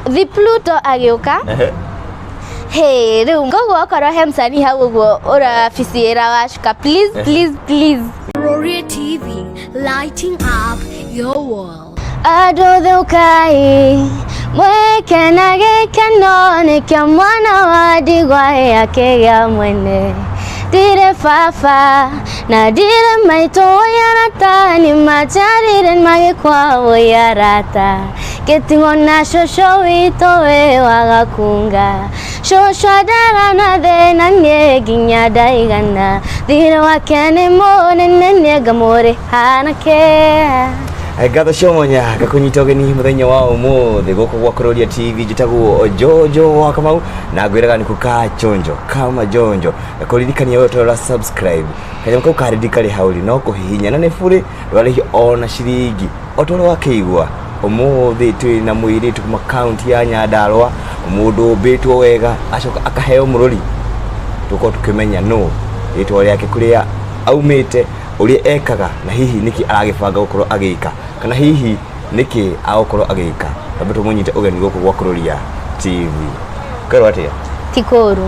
The Pluto agĩũka. Hey, rĩu koguo okorwo he msanii hau ũguo ũrabiciĩra Wacuka, please, please, please. Roria TV, lighting up your world. Andũ thũkai mwĩkena gĩkeno nĩkĩo mwana wa ndigwa akĩgĩa mwene. Ndirĩ baba na ndirĩ maitũ, oi arata nĩmanjarire magĩkwa, oi arata ngĩtigwo na cũcũ witũ wĩ wa Gakunga. Cũcũ andara na thĩna niĩ nginya ndaigana, thirĩ wake nĩ mũnene niĩ ngamũrĩha nakĩ. Ngatho cia mwanya ngakũnyita ũgeni mũthenya wa ũmũthĩ gũkũ gwa Kuroria TV. Njĩtagwo Jojo wa Kamau na ngwĩraga nĩ ka chonjo kama jonjo. Ngakũririkania we ũtarora subscribe, kanyamũ kau karĩndi karĩ hau rĩ, no kũhihinya na nĩ burĩ, ndũrarĩhio ona ciringi. O ta ũrĩa wakĩigua, ũmũthĩ twĩ na mũirĩtu kuma kaunti ya Nyandarũa, mũndũ ũmbĩtwo wega acoka akaheo mũrũri. Tũkorwo tũkĩmenya nũ, rĩtwa rĩake, kũrĩa aumĩte, ũrĩa ekaga, na hihi nĩkĩ aragĩbanga gũkorwo agĩka, kana hihi nĩkĩ agũkorwo agĩka. Twambe tũmũnyite ũgeni gũkũ gwa Kuroria TV. Kerwo atĩa? Ti kũũru.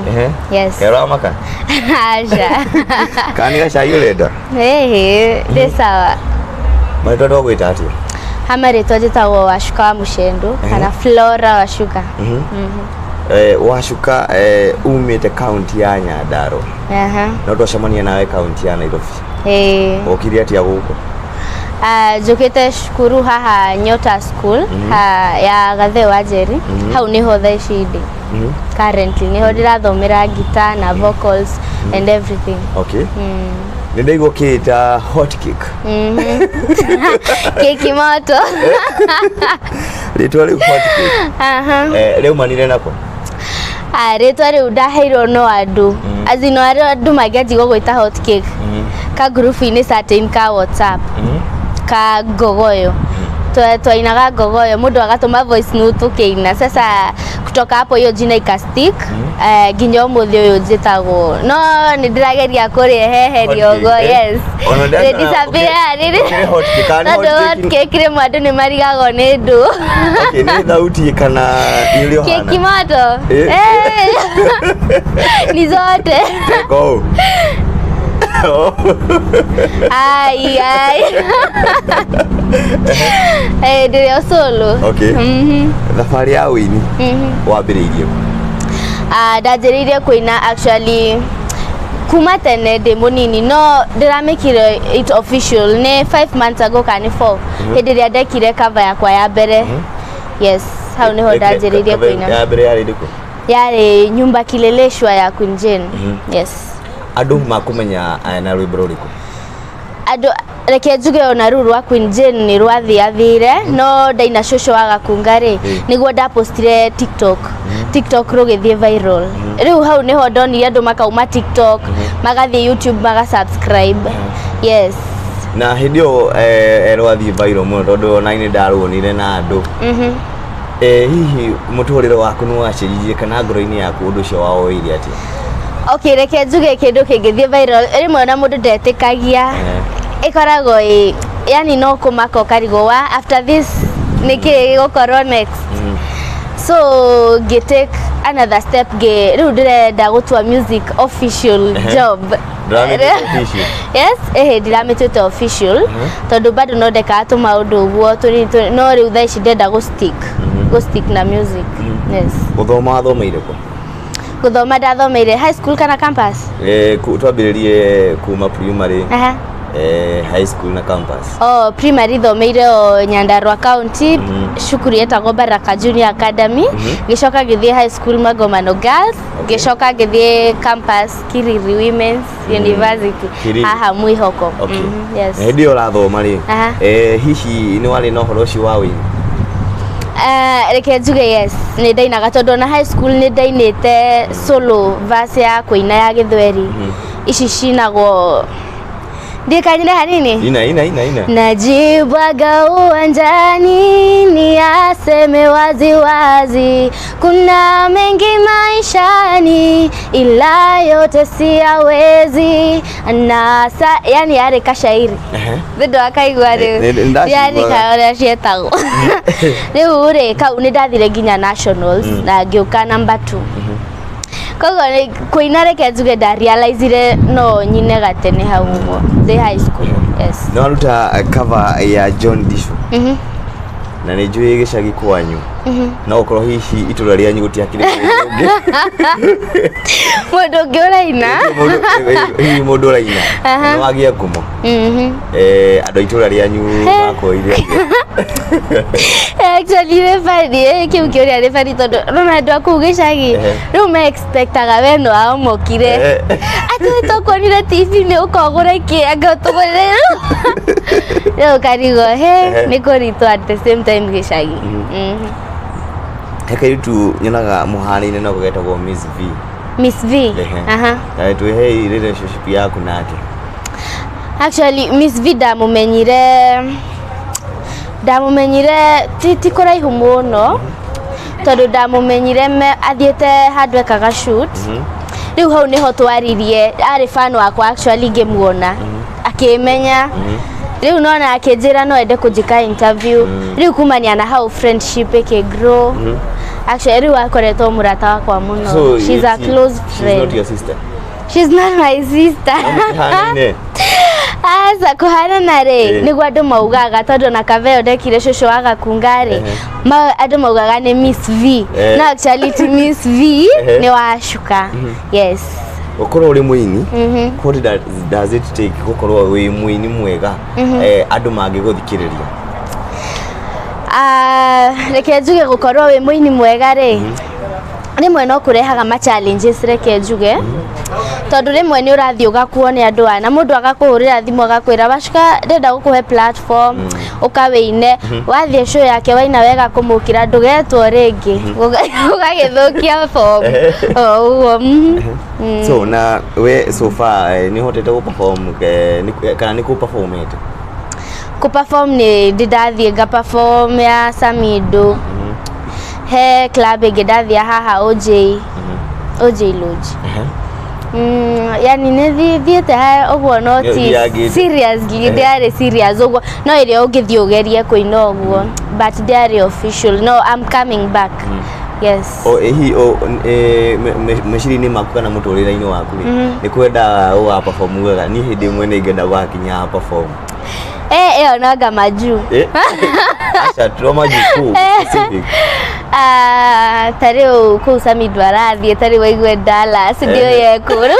Yes. Kerwo maka? Aca. Kana nĩ gacai ũrenda? Ĩhĩ, ndĩ sawa. Marĩtwa twagwĩta atĩa? Hama rĩtwa njĩtagwo Wacuka wa Mũcendũ kana Flora Wacuka. Wacuka, umĩte kaunti ya Nyandarũa. No twacemania nawe kaunti ya Nairobi. Ũkire atĩa gũkũ? Ah, njũkĩte cukuru haha, Nyota School ha, ya Gathee wa Njeri. Hau nĩho thaa ici ndĩ currently, nĩho ndĩrathomera guitar na vocals and everything. Nĩ ndaigua ũkĩĩta hot cake. Keki moto. Rĩtwa rĩu hot cake rĩaumanire nako? Ah, rĩtwa rĩu ndaheirwo no andũ azino arĩa andũ mangĩanjigwo gwĩta hot cake ka ngurubu-inĩ certain ka WhatsApp ka ngogoyo. Twainaga ngogoyo, mũndũ agatũma voice note tũkĩina. Sasa kutoka hapo hiyo jina ikastick, nginya ũmũthĩ ũyũ njĩtagwo, no nĩ ndĩrageria kũrĩeheheria Hot ũguo. cake, eh? Yes. Ona Rĩ disappear rĩrĩ. Ũkĩrĩ hot cake, kana nĩ Tondũ hot hot cake? cake rĩmwe andũ nĩ marigagwo nĩ ndũ. Okay, nĩ thauti kana nĩ ũrĩa ũhana? Keki moto. Eh. Ni zote. Go. Ai ai. Eh, ndĩrĩ o solo. Thabarĩ ya ũini wambĩrĩirie kũ? Ah, ndanjĩrĩirie kũina actually kuma tene ndĩ mũnini, no ndĩramĩkire it official nĩ 5 months ago kana nĩ 4, hĩndĩ ĩrĩa ndekire cover yakwa ya mbere. Yes, hau nĩho ndanjĩrĩirie Cover kũina. ya mbere yarĩ ĩrĩkũ? Yarĩ Nyumba Kileleshwa ya Queen Jane. Yes. Andũ makũmenya na rwĩmbo rũrĩkũ? Andũ, reke njuge ona rũu rwa Queen Jane nĩ rwathiathire, no ndaina Cũcũ wa Gakunga rĩ, nĩguo ndapostire TikTok, TikTok rũgĩthiĩ viral. Rĩu hau nĩho ndonire andũ makauma TikTok magathiĩ YouTube magasubscribe. Yes. Na hĩndĩ ĩyo rwathiĩ viral mũno, tondũ ona nĩ ndaruonire na andũ. Hihi mũtũrĩre waku nĩ wacenjirie, kana ngoro-inĩ yaku ũndũ ũcio wawoire atĩa? Okay, reke njuge kĩndũ kĩngĩthiĩ viral rĩmwe ona mũndũ ndetĩkagia. Ĩkoragwo ĩ yani no kũmaka ũkarigwo wa after this nĩkĩ gĩgũkorwo next. So ngĩ take another step, ngĩ rĩu ndĩrenda gũtua music official job. Ndũramĩtuĩte official? Yes, ĩhĩ, ndiramĩtuĩte official tondũ bado no ndekaga tũmaũndũ ũguo tũnini tũnini, no rĩu thaa ici ndĩrenda gũ stick na music. Yes. Gũthoma wathomeire kũ? Gũthoma ndathomeire high school kana campus? Twambĩrĩrie kuma primary, high school na campus. Oh, primary thomeire o Nyandarua County, cukuru yetagwo Baraka Junior Academy. Ngĩcoka ngĩthiĩ high school Magomano Girls, ngĩcoka ngĩthiĩ campus Kiriri Women's University. Kiriri. Haha Mwihoko. Yes. Na hĩndĩ ĩyo ũrathoma rĩ, hihi nĩ warĩ na ũhoro ũcio wa ũini? Reke njuge yes, nĩ ndainaga tondũ ona high school nĩ ndainĩte solo verse ya kũina ya gĩthweri. Ici cinagwo Ndikanyire hanini. Ina ina ina ina. Najibwaga uwanjani ni aseme wazi wazi, kuna mengi maishani ila yote siyawezi. Nasa yani yarĩ kashairi thĩndũ akaigua rĩu Nĩ ndaciguaga. yarĩ kaũrĩa cietagwo rĩu rĩ kau nĩ ndathire nginya nationals na ngĩũka number 2. Koguo nĩ kũina, reke njuge ndarealizire no nyine gatene hau ũguo ndĩ high school, yes. Nĩ waruta cover ya John Disho na nĩ njũĩ gĩcagi kwanyu no ũkorwo hihi itũra rĩanyu gũtiakĩrĩ mũndũ ũngĩ. Mũndũ ũngĩ ũraina. Hihi mũndũ ũraina nĩ wagĩa ngumo. Andũ a itũra rĩanyu makoire atĩa? Actually nĩ funny, kĩu kĩũria nĩ funny tondũ rona andũ a kũu gĩcagi rĩu me expectaga we no aomokire atĩ nĩ tũkuonire TV-inĩ ũkogũra kĩ anga ũtũgũrĩre rĩu ũkarigwo he nĩ kũritũ at the same time gĩcagi. He kairĩtu nyonaga mũhanaine nako getagwo Miss V. Miss V. Aha. Na twĩhe relationship yaku nake. Actually Miss V ndamumenyire ti kũraihu mũno tondũ ndamumenyire athiĩte handũ ekaga shoot. Rĩu hau nĩho twaririe, arĩ fan wakwa actually, ngĩmuona akĩmenya rĩu nona akĩnjĩra no ende kũnjĩka interview. Rĩu kumania na hau friendship ĩkĩ grow. Actually rĩu akoretwo mũrata wakwa mũno. So She's a close she's friend. Not your sister? She's not my sister. Mũtihanaine? Aca, kũhanana rĩ, nĩguo andũ maugaga tondũ na kaveo ndekire cũcũ wa gakunga rĩ, andũ maugaga nĩ Miss V. No actually ti Miss V. Nĩ wacuka, yes. Gũkorwo ũrĩ mũini, what does it take gũkorwo wĩ mũini mwega, andũ mangĩgũthikĩrĩria? Ah, reke njuge gũkorwo wĩ mũini mwega rĩ, rĩmwe no kũrehaga ma challenges, reke njuge tondũ rĩmwe nĩ ũrathiĩ ũgakuo nĩ andũ aya na mũndũ agakũhũrĩra thimũ agakwĩra, "Wacuka, ndĩrenda gũkũhe platform ũkawĩine." Wathiĩ show yake waina wega kũmũkĩra, ndũgetwo rĩngĩ. Ũgagĩthũkia form o ũguo. So na we so far, nĩ ũhotete gũ perform, kana nĩ kũ performete? Kũ perform nĩ ndĩ ndathiĩ nga perform ya Samido, he club ĩngĩ ndathiĩ haha OJ, OJ Lodge. Yani nĩ thiĩte ũguo no Nĩ ti ũthiangĩte. seriously, ndiarĩ serious ũguo, no ĩrĩa ũngĩthiĩ ũgerie kũina ũguo, but ndiarĩ official. No, I'm coming back, yes. O hihi o meciria-inĩ maku kana mũtũrĩre-inĩ waku rĩ, nĩ kwenda ũga perform wega? Niĩ hĩndĩ ĩmwe nĩ ngenda gwakinya perform. Ĩyo no anga majuu. Aca, tũroma jukuu specific. Ah, ta rĩu kũu Samido arathiĩ, ta rĩu waigue Dallas ndio yekũrũ.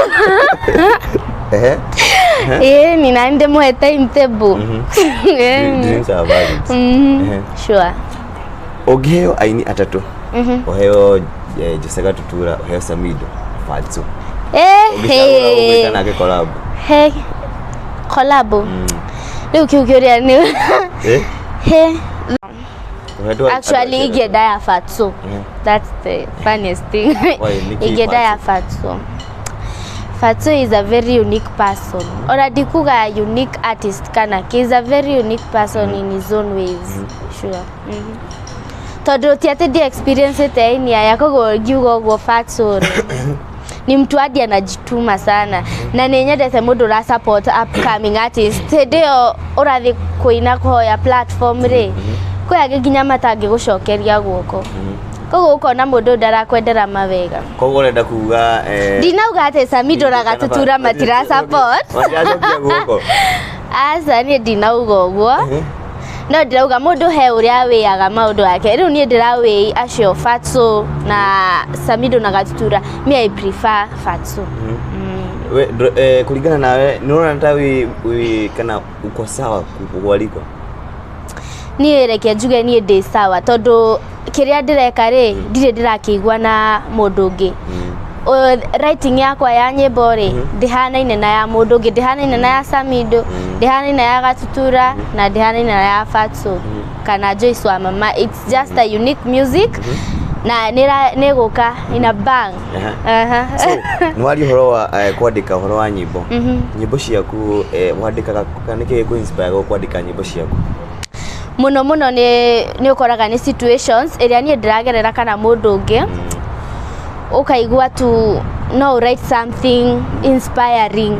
Ĩĩ ni na ndĩmũhe timetable. Dreams are valid. Sure. Ũngĩheo aini atatũ, ũheo Jose Gatutura, ũheo Samido, Fatso, ũngĩcagũra ũgwĩka nake collab? He collab rĩu kĩu kĩũria nĩ he Ũhetwo actually andũ ingĩenda ya Fatso. That's the funniest thing. Why, nĩkĩ? Ingĩenda ya Fatso. Fatso is a very unique person. Ona ndikuga unique artist kana ki, is a very unique person in his own ways, sure. Tondũ ti atĩ ndi experience te aini aya, koguo ngiuga ũguo Fatso rĩ ni mtu hadi anajituma sana na nĩ nyendete mũndũ ũra support upcoming artist. Hĩndĩ ĩyo ũrathiĩ kũina kũhoya platform rĩ, kwĩ angĩ nginya matangĩgũcokeria guoko, koguo ũkona mũndũ ũyũ ndarakwendera mawega. Koguo ũrenda kuga Ndinauga atĩ Samido na Gatutura matira support. Matiracokia guoko. Aca, niĩ ndinauga ũguo, no ndĩrauga mũndũ he ũrĩa wĩaga maũndũ yake. Rĩu niĩ ndĩrawĩi acio Fatso na Samido na Gatutura, me I prefer Fatso. We, kũringana nawe nĩ ũrona ta wĩ kana uko sawa kualikwa? Niĩ reke njuge niĩ ndĩ sawa tondũ kĩrĩa ndĩreka rĩ, ndirĩ ndĩrakĩigua na mũndũ ũngĩ. Writing yakwa ya nyĩmbo rĩ, ndĩhanaine na ya mũndũ ũngĩ, ndĩhanaine na ya Samido, ndĩhanaine na ya Gatutura na ndĩhanaine na ya Fatso kana Joyce wa Mama. It's just a unique music. Na nĩ gũka in a bang. Aha. So nĩ waria ũhoro wa kwandĩka ũhoro wa nyĩmbo. Nyĩmbo ciaku wandĩkaga kana nĩkĩ gĩkũ inspire kwandĩka nyĩmbo ciaku? Mũno mũno nĩ ũkoraga nĩ situations ĩrĩa niĩ ndĩragerera kana mũndũ ũngĩ, ũkaigua tu no write something inspiring.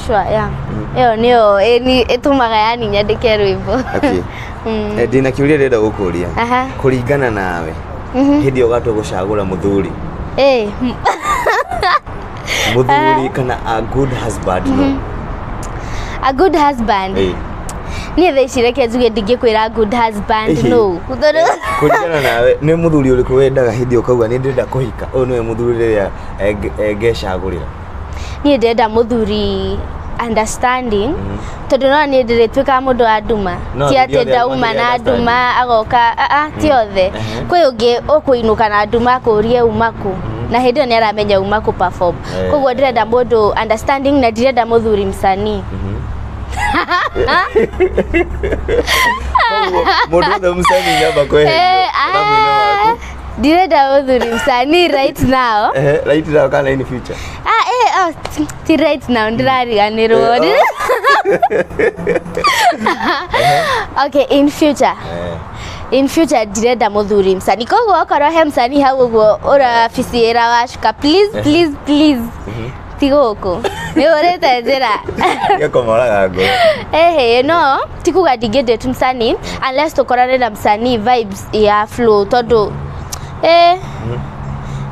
Sure, yeah, ĩyo nĩyo ĩtũmaga yani nyandĩke rwĩmbo. Okay. Ndĩna kĩũria ndĩrenda gũkũria. Kũringana nawe, hĩndĩ ĩyo ũgatua gũcagũra mũthuri, mũthuri kana a good husband, no? A good husband? Niĩ thaa ici reke njuge ndingĩkwĩra good husband no. Tondũ Kũringana nawe, nĩ mũthuri ũrĩkũ wendaga hĩndĩ ĩyo ũkauga nĩ ndĩrenda kũhika, ũyũ nĩwe mũthuri rĩrĩa ngecagũrĩra? Niĩ ndĩrenda mũthuri understanding, tondũ no niĩ ndĩrĩtuĩkaga mũndũ wa nduma. No Ti athuri atĩ othe ndauma na makĩrĩ nduma agoka, ti othe. Kwĩ ũngĩ ũkũinũka na nduma akũrie uma kũ, na hĩndĩ ĩyo nĩ aramenya uma kũ perform. Koguo ndĩrenda mũndũ understanding na ndirenda mũthuri msanii. Koguo mũndũ wothe msanii nyamba kweherio ramu-inĩ waku. Ndirenda mũthuri msanii right now. Right now kana in future? Ah, oh, ti right now, ndĩrariganĩrwo. Okay, in future. In future ndirenda mũthuri msanii, koguo okorwo he msanii hau ũguo ũraficiĩra wacuka, please, please, please, ti gũkũ nĩ ũrĩte njĩra. Gĩkomoraga ngoro. Ehe, no ti kuga ndingĩ msanii unless tũkorane na msanii vibes ya flow, tondũ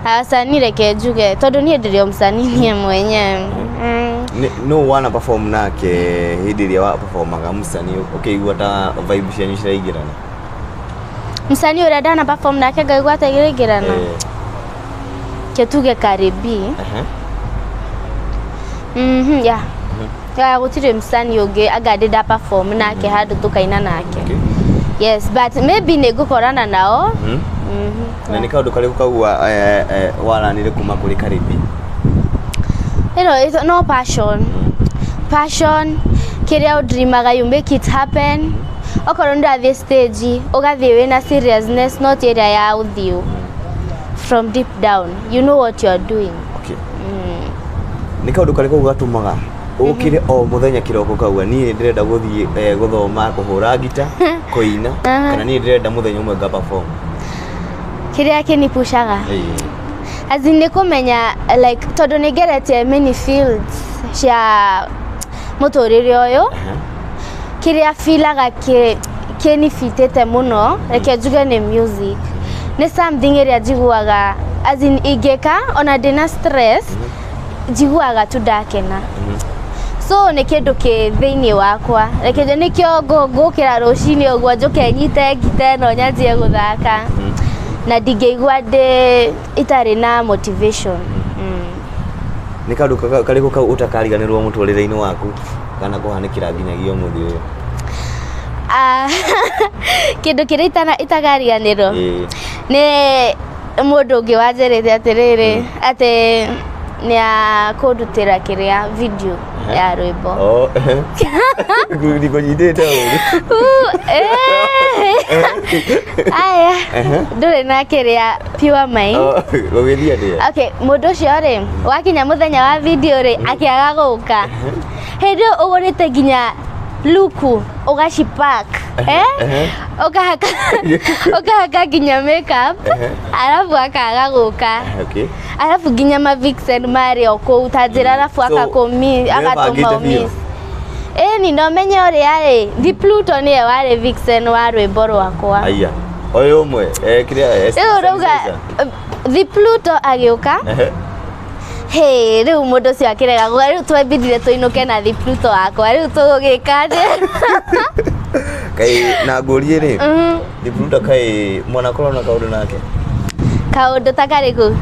wasanii, reke njuge, tondũ niĩ ndĩrĩ o msanii niĩ mwenyewe. No wana perform nake hĩndĩ ĩrĩa wa performaga msanii ũkĩigua ta vibe cianyu ciraingĩrana? Msanii ũrĩa ndana perform nake ngaigua ta iraingĩrana? Ke tuge Karibi. Yeah, gũtirĩ msanii ũngĩ anga ndĩ nda perform nake handũ tũkaina nake. Yes, but maybe nĩ ngũkorana nao. Na nĩ kaũndũ karĩkũ kaua waranire kuma kũrĩ Karibi? No passion, passion, kĩrĩa ũdreamaga you make it happen. Okorwo nĩ ũrathiĩ stage, ũgathiĩ wĩna seriousness, not ĩrĩa ya ũthiũ, from deep down you know what you are doing. Okay. Nĩ kaũndũ karĩkũ gatũmaga ũkĩre o mũthenya kĩroko kauga niĩ ndĩrenda gũthiĩ gũthoma kũhũra ngita, kũina, kana niĩ ndĩrenda mũthenya ũmwe nga perform? Kĩrĩa kĩnipushaga, as in nĩ kũmenya like tondũ nĩ ngeretie many fields cia mũtũrĩre ũyũ, kĩrĩa feelaga kĩnibitĩte mũno, reke njuge nĩ music. Nĩ something ĩrĩa njiguaga, as in ingĩka ona ndĩna stress njiguaga tu ndakena. So nĩ kĩndũ kĩ thĩinĩ wakwa, reke njuge nĩkĩo ngũkĩra rũcinĩ ũguo njũke nyite ngita ĩno nyanjie gũthaka na ndingĩigua ndĩ itarĩ na motivation. Nĩ kaũndũ karĩkũ kau ũtakariganĩrwo mũtũrĩre-inĩ waku kana kũhanĩkĩra nginyagia ũmũthĩ ũyũ? Ah, kĩndũ kĩrĩa itagariganĩrwo nĩ mũndũ ũngĩ wanjĩrĩte atĩrĩrĩ atĩ nĩ akũndutĩra kĩrĩa video ya rwĩmbo. Oh, ndikũnyitĩte ũru. Aya, ndũrĩ na kĩrĩa pure mind. Oh, gũgĩthiĩ atĩa? Okay, mũndũ ũcio rĩ, wakinya mũthenya wa video rĩ, akĩaga gũka. Hĩndĩ ĩyo ũgũrĩte nginya luku, ũgacipack, ũkahaka ũkahaka nginya makeup, arabu akaga gũka. Arabu nginya ma vixen marĩ o kũu ta njĩra, arabu So, akakũmi agatũma nĩwebangĩte biũ? ũmiss. Ĩni no menye ũrĩa rĩ, The Pluto nĩwe warĩ vixen wa rwĩmbo rwakwa. Aya, ũyũ ũmwe kĩrĩa Rĩu ũrauga The Pluto agĩũka. Hey, rĩu mũndũ ũcio akĩrega gũka, rĩu twambindire tũinũke na The Pluto wakwa, rĩu tũgũgĩka atĩa? Kai na ngũrie rĩ, The Pluto kai mwanakorwo na kaũndũ nake? Kaũndũ ta karĩkũ?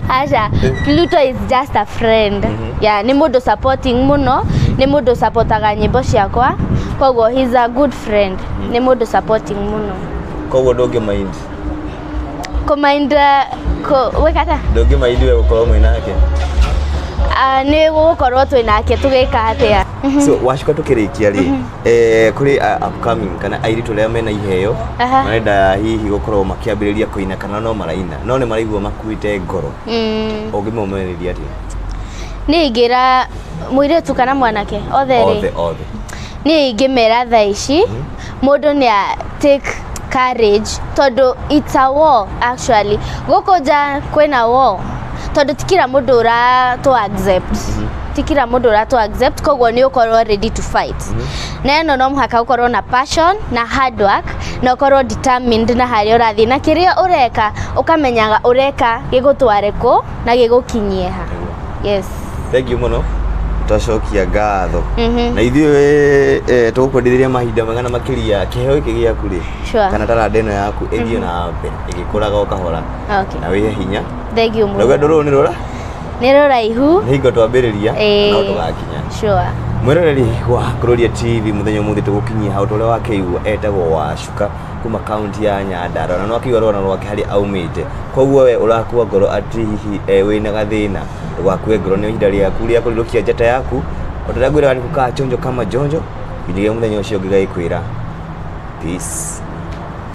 Aca, Pluto is just a friend. Yeah, nĩ mũndũ supporting mũno, nĩ mũndũ supportaga nyĩmbo ciakwa, koguo he's a good friend, nĩ mũndũ supporting mũno. Koguo ndũngĩ mind? Kũmind gwĩka atĩa? Ndũngĩ mind we gũkorwo mwĩ nake? Ah, nĩ gũgũkorwo twĩ nake tũgĩka atĩa? So wacuka tũkĩrĩkia rĩ, kũrĩ upcoming kana airĩtu arĩa mena iheo, marenda hihi gũkorwo makĩambĩrĩria kũina kana no maraina no nĩ maraigua makuĩte ngoro, ũngĩmomĩrĩria atĩa? Niĩ ingĩra mũirĩtu kana mwanake othe rĩ, Othe, othe. Niĩ ingĩmera thaa ici mũndũ nĩ a take courage, tondũ it's a war actually. Gũkũ nja kwĩna war, tondũ ti kila mũndũ ũratũ accept, ti kila mũndũ ũratũ accept, koguo nĩ ũkorwo ready to fight. Na ĩno no mũhaka ũkorwo na passion na hard work na ũkorwo determined na harĩa ũrathiĩ na kĩrĩa ũreka, ũkamenyaga ũreka gĩgũtware kũ na gĩgũkinyie ha. Yes. Thank you mũno, twacokia ngatho. Na ithuĩ tũgũkwendithĩria mahinda mega na makĩria kĩheo gĩkĩ gĩaku rĩ, kana taranda ĩno yaku ĩthiĩ na mbere ĩgĩkũraga o kahora, na wĩhe hinya. Thank you na mũno. Rũgendo rũrũ nĩ rũra Nĩ rũraihu. Nĩ hingo twambĩrĩria, no tũgakinya. Mwĩroreri wa Gloria TV, mũthenya ũmũthĩ tũgũkinyia hau. Tũrĩa wakĩigua etagwo Wacuka kuma kaunti ya Nyandarua, na nĩwakĩigua rũgano rwake harĩa aumĩte. Koguo we ũrakua ngoro atĩ hihi wĩna gathĩna, ndũgakue ngoro, nĩ ihinda rĩaku rĩa kũrirũkia njata yaku. O ta ũrĩa ngwĩraga, nĩ gũkaa chonjo kama jonjo nginyagia mũthenya ũcio ũngĩ, gagĩkwĩra peace.